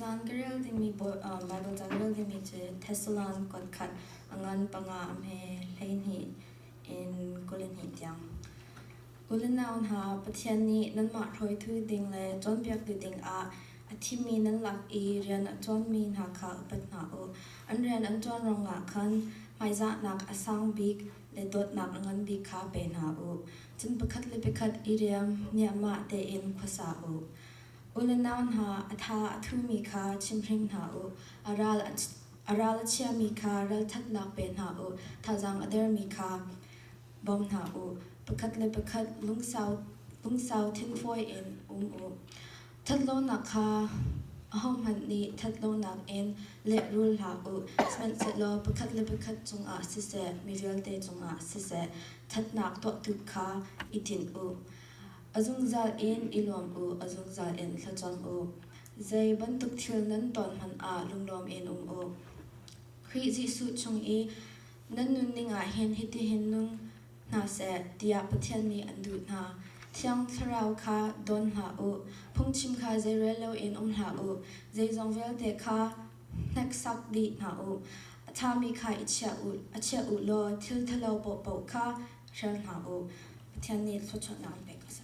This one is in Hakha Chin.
Tuzaan ka rel dingmi Baibal ca ka rel dingmi cu Thessalon kuatkhat a ngan panga a hme 12 in 22 tiang. U le nau hna, Pathian nih nanmah hruaitu ding le cawnpiaktu dingah a thimmi nan lak i rian a ṭuanmi hna kha upat hna u. An rian an ṭuan ruangah khan hmaizahnak a sang bik le dawtnak a ngan bik kha pe hna u. Cun pakhat le pakhat i riam niahmah tein khuasa u. U le nau hna, a tha a thumi kha chimhring hna u. A ral a ral a chiami kha ralṭhatnak pe hna u. Thazaang a dermi kha bawm hna u. Pakhat le pakhat lungsau, lungsau thinfawi in um u. Ṭhatlonak kha ahohmanh nih ṭhatlonak in lehrul hlah u. Sihmanhsehlaw pakhat le pakhat cungah siseh, mi vialte cungah siseh, ṭhatnak tuahtu kha i tinh u. A zungzal in i lawm u, a zungzal in thlacam u. Zei bantuk thil nan ton hmanh ah lunglawm in um u. Khrih Jesuh chung i nan nunning ah hin hitihin nung hna seh tiah Pathian nih an duh hna. Thiang Thlarau kha dawn hlah u, phungchim kha zeirel loin um hlah u, zeizong vialte kha hneksak dih hna u. A ṭhami kha i chiah u, a chiah u law thil ṭhalo paohpaoh kha hrial hna u. Pathian nih thluachuahnak an pek ko seh.